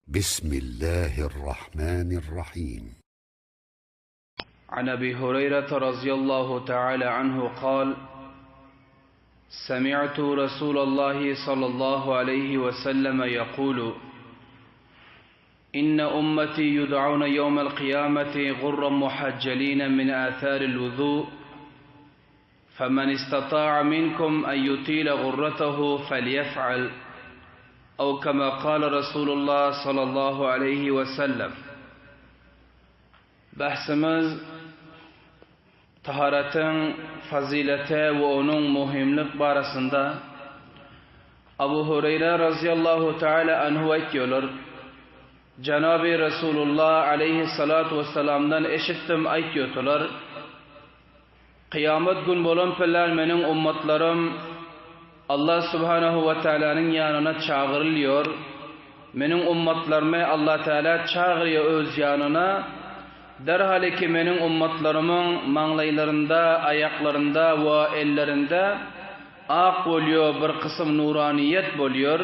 Bismillahirrahmanirrahim. عن ابي هريره رضي الله تعالى عنه قال سمعت رسول الله صلى الله عليه وسلم يقول ان امتي يدعون يوم القيامه غرا محجلين من اثار الوضوء فمن استطاع منكم ان يطيل غرته فليفعل او كما قال رسول الله صلى الله عليه وسلم Bahsimiz taharatyň fazileti we onuň muhimlik barasynda. Abu Hureýre razyýallahu taala anhu aýtýarlar, Jenaby Resulullah aleýhissalatu wessalamdan eşitdim aýtýardylar, Kyýamat gün bolan pellär meniň ummatlarym Allah subhanahu we taalanyň ýanyna çagyrylýar. Meniň ummatlarymy Allah taala çagyrýar öz ýanyna. Derhal ki meniň ummatlarymyň maňlaýlarynda, aýaklarynda we ellerinde ak bolýar, bir kysym nuraniýet bolýar.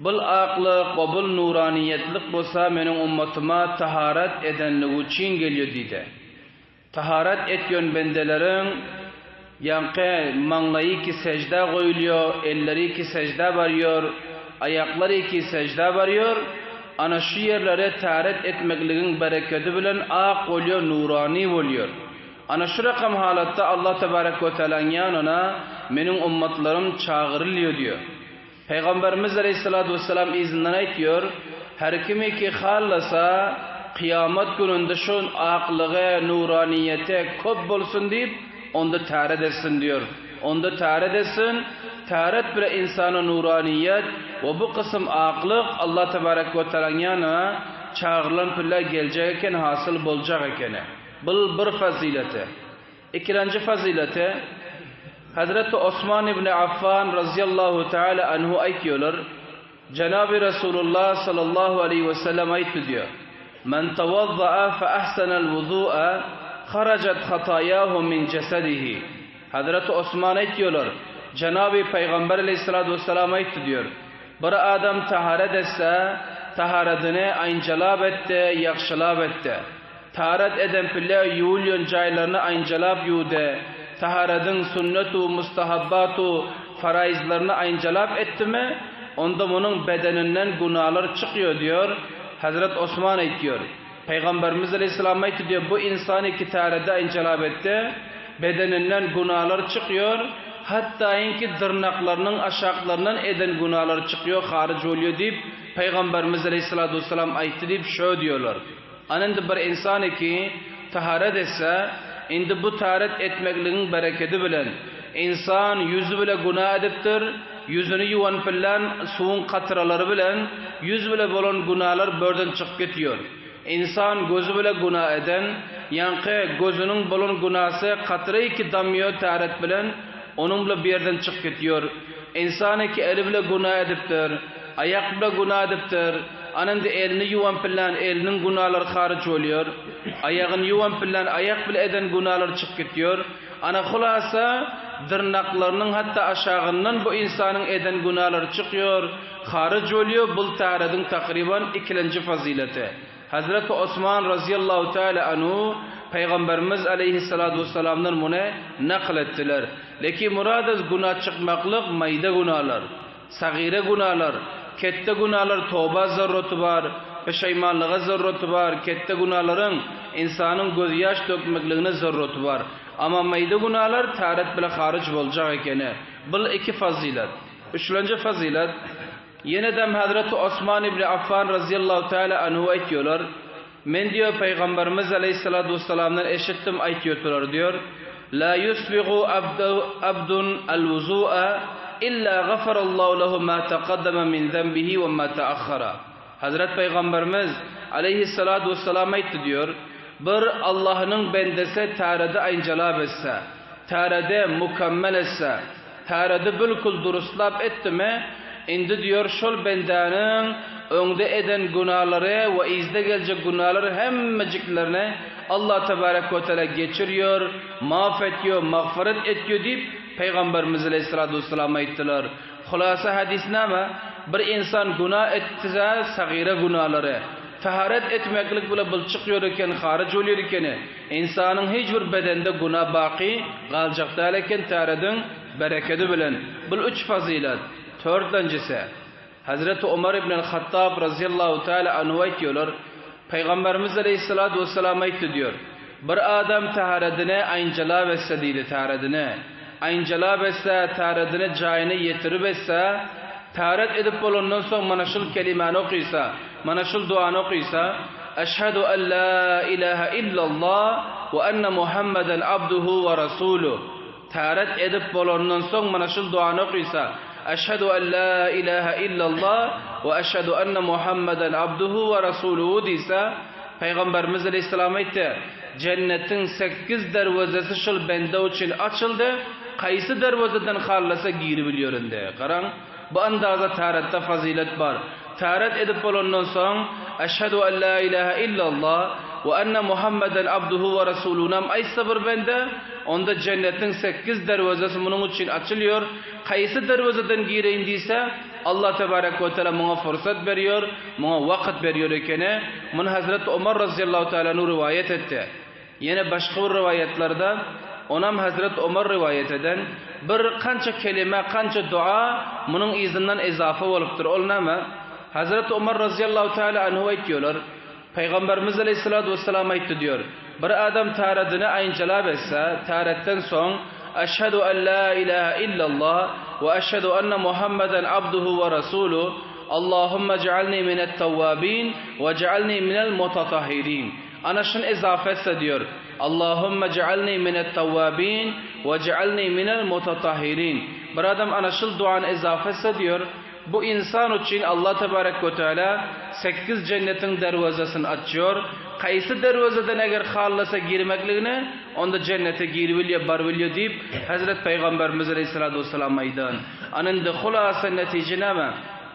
Bul aklyk we bul nuraniýetlik bolsa meniň ummatyma taharat edenligi üçin gelýär diýdi. Taharat etýän bendeleriň ýaňky maňlaýy ki seždä goýulýar, elleri ki seždä barýar, aýaklary ki seždä barýar, ana şu ýerlere täret etmekligiň berekedi bilen ak bolýar, nurany bolýar. Ana şu rakam halatda Allah tebarek we tealaň ýanyna meniň ummatlarym çagyrylýar diýýär. Pygamberimiz aleýhissalatu wessalam yzyndan aýtýar, Her kimi ki hallasa, kyýamat gününde şu aklygy, nuraniýeti köp bolsun diýip, onda täret etsin diýýär. Onda täret etsin, täret bile ynsana nuraniýet we bu kysym aklyk Allah tebarek we tealaň ýanyna çagyrylan pille geljek eken, hasyl boljak ekeni. Bul bir fazileti. Ikilenji fazileti, Hezreti Osman ibn Affan razyýallahu taala anhu aýtýarlar, Jenaby Resulullah sallallahu aleýhi we sellem aýtdy diýýär, Men tawazza'a fe ahsanal wuzu'a harajat hataýahu min jesedihi. Hezreti Osman aýtýarlar, Jenaby Pygamber aleýhissalatu wessalam aýtdy diýýär, Bir adam taharet etse, taharedyny aýynjalap etdi, ýagşylap etdi. Taharet eden pille ýuwulýan jaýlaryny aýynjalap ýuwdy. Taharedyň sünnetu, mustahabbatu, faraizlerini aýynjalap etdimi, onda munuň bedeninden günalar çykýar diýýär. Hezret Osman aýtýar, Pygamberimiz aleýhissalam aýtdy diýýär, bu insan ki taharedi aýynjalap etdi, bedeninden günalar çykýar, hatdaýynki dyrnaklarynyň aşaklaryndan eden günalary çykýar, haryj bolýar diýip, Pygamberimiz aleýhissalatu wessalam aýtdy diýip şö diýýärler. Ana indi bir ynsan ki taharet etse, indi bu taharet etmekligiň berekedi bilen, ynsan ýüzi bile günä edipdir, ýüzüni ýuwan pillän suwuň katralary bilen ýüz bile bolan günalar birden çykyp gitýär. Ynsan gözi bile günä eden, ýaňky gözüniň bolan günasy katra ki damýar taharet bilen, onuň bile bir ýerden çykyp gitýär. Ynsan ki eli bile günä edipdir, aýak bile günä edipdir, Ana indi elini ýuwan pillän eliniň günalary haryç bolýar. Aýagyny ýuwan pillän aýak bile eden günalary çykyp gitýär. Ana hulasa dyrnaklarynyň hatda aşagyndan bu ynsanyň eden günalary çykýar, haryç bolýar, bul tährediň takryban ikilenji fazileti. Hazreti Osman razyýallahu teala anhu Pygamberimiz aleýhissalatu wessalamdan muny nakyl etdiler. Lekin murad az güna çykmaklyk maýda günalar. Sagyra günalar, ketde günalar toba zaruraty bar, peşaýmanlyga zaruraty bar, ketde günalaryň ynsanyň gözýaş dökmekligine zaruraty bar. Amma maýda günalar täret bile haryj boljak ekeni. Bul iki fazylat. Üçlenji fazylat, ýenedem Hazreti Osman ibni Affan razyýallahu teala anhu aýtýarlar, Men diýýär Pygamberimiz aleýhissalatu wessalamdan eşitdim aýtýardylar diýýär, La ýusbigu abdun al-wuzu'a illa gafarallahu lehu ma taqaddama min zenbihi we ma ta'akhkhara. Hazret Pygamberimiz aleýhissalatu wessalam aýtdy diýýär, Bir Allahnyň bendesi täredi aýynjalap etse, täredi mükemmel etse, Täredi bilkul duruslap etdimi, indi diýer şol bendäniň öňde eden günalary we yzda geljek günalary hemmejiklerini Allah tebarek we teala geçirýär, maaf etýär, magfyret etýär diýip Pygamberimiz aleýhissalatu wessalam aýtdylar. Hulasa hadys näme? Bir insan günä etse sagyra günalary, taharet etmeklik bile bul çykýar eken, haryj bolýar ekeni. Ynsanyň hiç bir bedende günä baky galjak däl eken tärediň berekedi bilen. Bul üç fazylat. Törtlenjisi, Hezreti Omar ibn al-Hattab razyýallahu taala anhu aýtýarlar, Pygamberimiz aleýhissalatu wessalam aýtdy diýýär, Bir adam täheredini aýynjalap etse diýdi, täheredini aýynjalap etse, täheredini jaýyna ýetirip etse, täheret edip bolandan soň mana şul kelimäni okysa, mana şul duany okysa, Eşhedü en la ilahe illallah we enne Muhammeden abduhu we rasuluh. Täret edip bolandan soň mana şul duany okysa, Eşhedü en la ilahe illallah we eşhedü enne Muhammeden abduhu we rasuluhu diýse, Pygamberimiz aleýhissalam aýtdy, Jennetiň sekiz derwezesi şul bende üçin açyldy, kaýsy derwezeden hallasa giribilýär indi. Garaň, bu andaza täretde fazylet bar. Täret edip bolandan soň, Eşhedü en la ilahe illallah we enne Muhammeden abduhu we rasulunam aýtsa bir bende, onda jennetiň sekiz derwezesi munuň üçin açylýar. Kaýsy derwezeden gireýin diýse, Allah tebarek we teala muňa fursat berýär, muňa wagt berýär ekeni. Muny Hazreti Omar razyýallahu teala anhu riwaýat etdi. Ýene başga bir riwaýatlarda, onam Hazret Omar riwaýat eden, bir kança kelime, kança dua munuň yzyndan izafa bolupdyr. Ol näme? Hazret Omar razyýallahu teala anhu aýtýarlar, Pygamberimiz aleýhissalatu wessalam aýtdy diýýär, Bir adam täredini aýynjalap etse, täretden soň, Eşhedü en la ilahe illallah we eşhedü enne Muhammeden abduhu we rasuluh, Allahümme jealni minet-tewwabin we jealni minel-mutatahhirin. Ana şuny izafa etse diýer, Allahümme jealni minet-tewwabin we jealni minel-mutatahhirin. Bir adam ana şul duany izafa etse diýer, bu ynsan üçin Allah tebarek we teala sekiz jennetiň derwezesini açýar. Kaýsy derwezeden eger hallasa girmekligini, onda jennete giribilýär, barybilýär diýip, Hezret Pygamberimiz aleýhissalatu wessalam aýdan. Ana indi hulasa netije näme?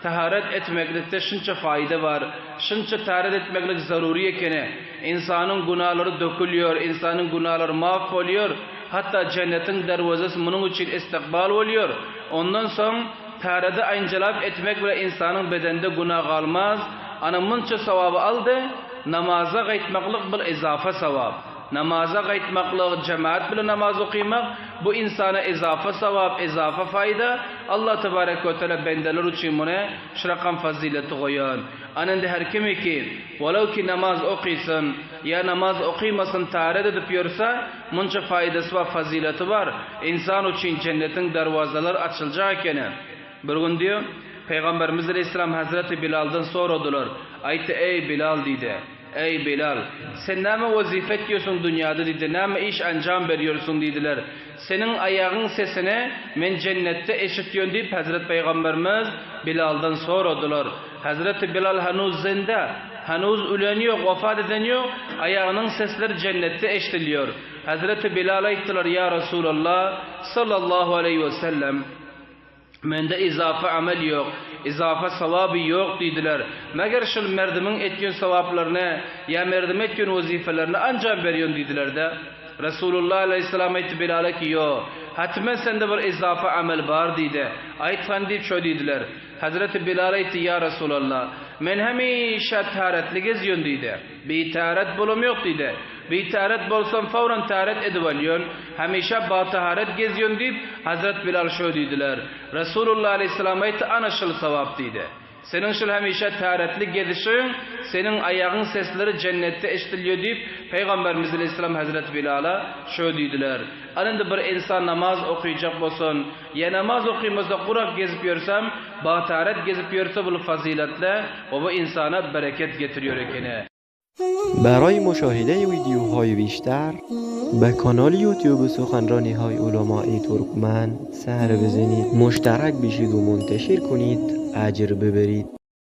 Taharet etmeklikde şunça faýda bar, şunça taharet etmeklik zarury ekeni. Ynsanyň günalary dökülýär, ynsanyň günalary maaf bolýar, hatda jennetiň derwezesi munuň üçin istikbal bolýar. Ondan soň tahareti aýynjalap etmek bilen ynsanyň bedeninde günä galmaz. Ana munça sowaby aldy, namaza gaýtmaklyk bir izafa sowap. Namaza gaýtmaklyk, jemaat bilen namaz okymak, bu ynsana izafa sogap, izafa faýda. Allah tebarek we teala bendeler üçin muny şu rakam fazileti goýan. Ana indi her kimiki, walaw ki namaz okysyn, ýa namaz okymasyn taret edip ýörse, munça faýdasy bar, fazileti bar. Ynsan üçin jennetiň darwazalar açyljak ekeni. Bir gün diýip, Pygamberimiz aleýhissalam Hazreti Bilaldan soradylar. Aýtdy, Eý, Bilal diýdi. Eý, Bilal! Sen näme wezipe etýärsiň dünýäde diýdi, näme iş enjam berýärsiň diýdiler. Seniň aýagyň sesini men jennetde eşitýän diýip, Hezret Pygamberimiz Bilaldan soradylar. Hezreti Bilal hanuz zinde, hanuz ölen ýok, wafat eden ýok, aýagynyň sesleri jennetde eşidilýär. Hezreti Bilal aýtdylar, Ýa Resulallah, sallallahu aleýhi we sellem! Mende izafa amel ýok, izafa sowaby ýok diýdiler. Meger şul merdimiň etýän sowaplaryny ýa merdim etýän wezipelerini anjam berýän diýdiler-de. Resulullah aleýhissalam aýtdy Bilala ki, Ýo, hatmen sende bir izafa amel bar diýdi. Aýt hany diýip şo diýdiler. Hezreti Bilal aýtdy, Ýa Resulallah, men hemişe täretli gezýän diýdi. Bitäret bolam ýok diýdi. Bitäret bolsam fawran täret edip alýan, hemişe bataharet gezýän diýip, Hazret Bilal şo diýdiler. Resulullah aleýhissalam aýtdy, Ana şul sawap diýdi. Seniň şul hemişe täretli gezişiň, seniň aýagyň sesleri jennetde eşidilýär diýip, Pygamberimiz aleýhissalam Hazret Bilala şo diýdiler. Ana indi bir ynsan namaz okyjak bolsun, ýa namaz okymasa gurak gezip ýörsem, bataret gezip ýörse bul fazyletli we bu ynsana bereket getirýär ekeni. برای مشاهده ویدیوهای بیشتر به کانال یوتیوب سخنرانی های علمای ترکمن سر بزنید مشترک بشید و منتشر کنید اجر ببرید.